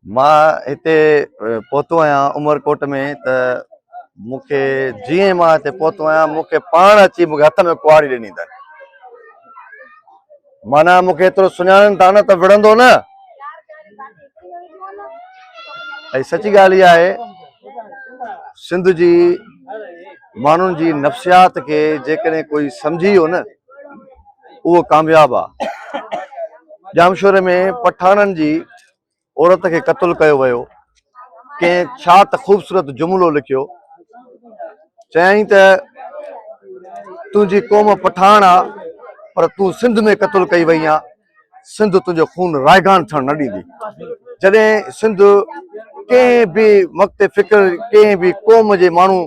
مان هتي پهتو آهيان عمرڪوٽ ۾ ته مون کي جيئن مان هتي پهتو آهيان مون کي پاڻ اچي مون کي هٿ ۾ ڪهاڙي ڏني اٿن معنيٰ مون کي ايترو سڃاڻن ٿا نه ته وڙهندو نه ۽ سچي ڳالهه اها آهي سنڌ جي ماڻهن جي نفسيات کي جيڪڏهن ڪوئي سمجهي ويو نه اهو ڪامياب آ. ڄامشوري ۾ پٺاڻن جي عورت کي قتل ڪيو ويو. ڪنهن ڇا ته خوبصورت جملو لکيو. چيائين ته تنهنجي قوم پٺاڻ آ پر تون سنڌ ۾ قتل ڪئي وئي آن. سنڌ تنهنجو خون رائگان ٿيڻ نه ڏيندي. جڏهن سنڌ ڪنهن به مڪتب فڪر ڪنهن به قوم جي ماڻهو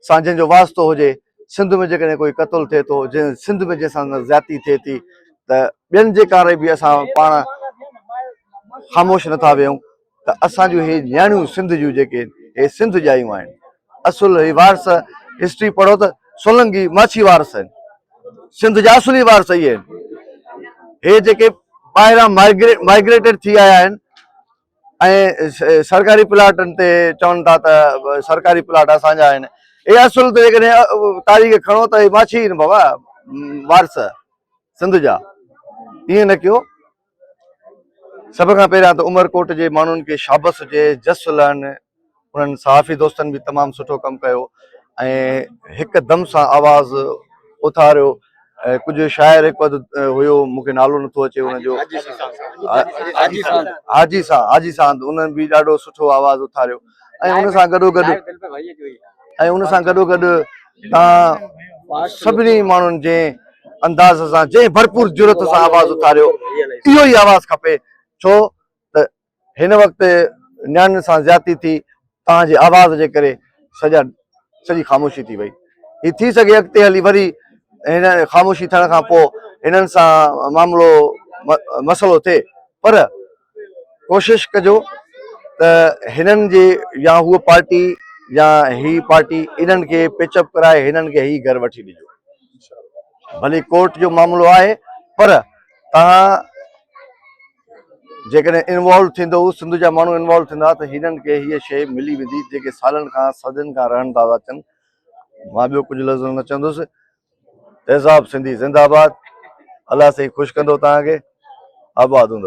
سان جنهن جو واسطو هجي سنڌ ۾ جيڪڏهن ڪوئي قتل ٿئي ٿو جنهن سنڌ ۾ جنهن سان زيادتي ٿئي ٿي ته ٻين جي ڪاري به اسان پاڻ خاموش نٿا ويهون ته اسان جون هي نياڻيون سنڌ جون جيڪي هي سنڌ ڄايون آهن اصل هي وارث هسٽري پڙهو ته سولنگي ماڇي وارث آهن سنڌ جا اصلي وارث اهي آهن هي جيڪي ٻاهران مائگريٽيڊ ٿي آيا آهن ۽ سرڪاري پلاٽن تي چون ٿا ته سرڪاري پلاٽ اسان جا آهن اهي اصل ته جيڪڏهن تاريخ کڻو ته اهي ماڇي آهن بابا وارث سنڌ جا ائين نه ڪيو سڀ کان پهريان ته عمرڪوٽ جي ماڻهن کي شابس هجي جس لهن انهن صحافي دوستن به تمام سٺو ڪم ڪيو ۽ هڪ دم سان آواز اٿاريو ۽ ڪجهه شاعر هڪ اڌ هيو مون کي نالو نٿو اچي ان جو حاجي سان حاجي ساند انهن به ڏاڍو سٺو آواز اٿاريو ۽ ان سان گڏو گڏ ۽ ان سان گڏو گڏ تان سڀني ماڻهن جنهن انداز سان جنهن ڀرپور جرت سان آواز اٿاريو اهو ئي آواز کپي ڇو ته هن وقت نياڻين سان زيادتي ٿي توهان جي آواز جي ڪري سڄا سڄي خاموشي ٿي وئي هي ٿي سگهي اڳتي هلي وري هن خاموشي ٿيڻ کان پوء هنن سان معاملو مسئلو ٿئي پر ڪوشش ڪجو ته هنن جي يا هوء پارٽي يا هي پارٽي انهن کي پيچ اپ ڪرائي هنن کي هي گهر وٺي ڏجو ڀلي ڪورٽ جو معاملو آهي پر توهان جيڪڏهن انوالو ٿيندو سنڌ جا ماڻهو انوالو ٿيندا ته هنن کي هيء شيء ملي ويندي جيڪي سالن کان صدين کان رهن ٿا اچن مان ٻيو ڪجهه لفظ نه چوندس تيزاب سنڌي زنده آباد الله سائين خوش ڪندو توهان کي آباد هوندو.